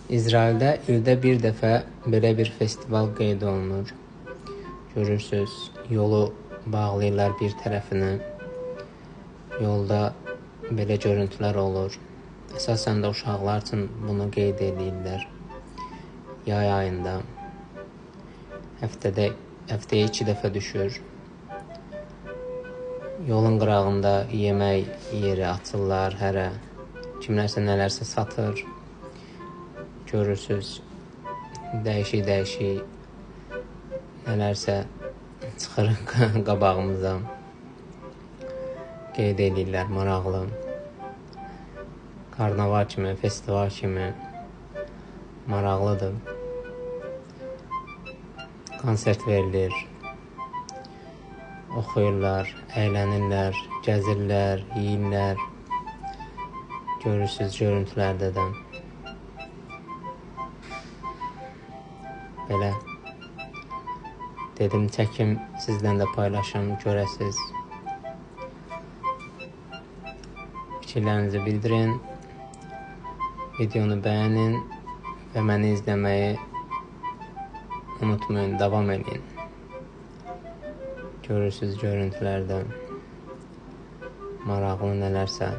İsraildə ildə bir dəfə belə bir festival qeyd olunur. Görürsüz, yolu bağlayırlar bir tərəfini. Yolda belə görüntülər olur. Əsasən də uşaqlar üçün bunu qeyd eləyirlər. Yay ayında həftəyə 2 dəfə düşür. Yolun qırağında yemək yeri açırlar hərə. Kimlərsə nələrsə satır. Görürsüz, dəyişik-dəyişik nələrsə çıxır qabağımıza. Qeyd eləyirlər, maraqlı. Karnaval kimi, festival kimi maraqlıdır. Konsert verilir. Oxuyurlar, əylənirlər, gəzirlər, yeyirlər. Görürsüz görüntülərdə də. Belə dedim, çəkim, sizlə də paylaşım, görəsiz. Fikirlərinizi bildirin, videonu bəyənin və məni izləməyi unutmayın, davam edin. Görürsüz görüntülərdə maraqlı nələrsə.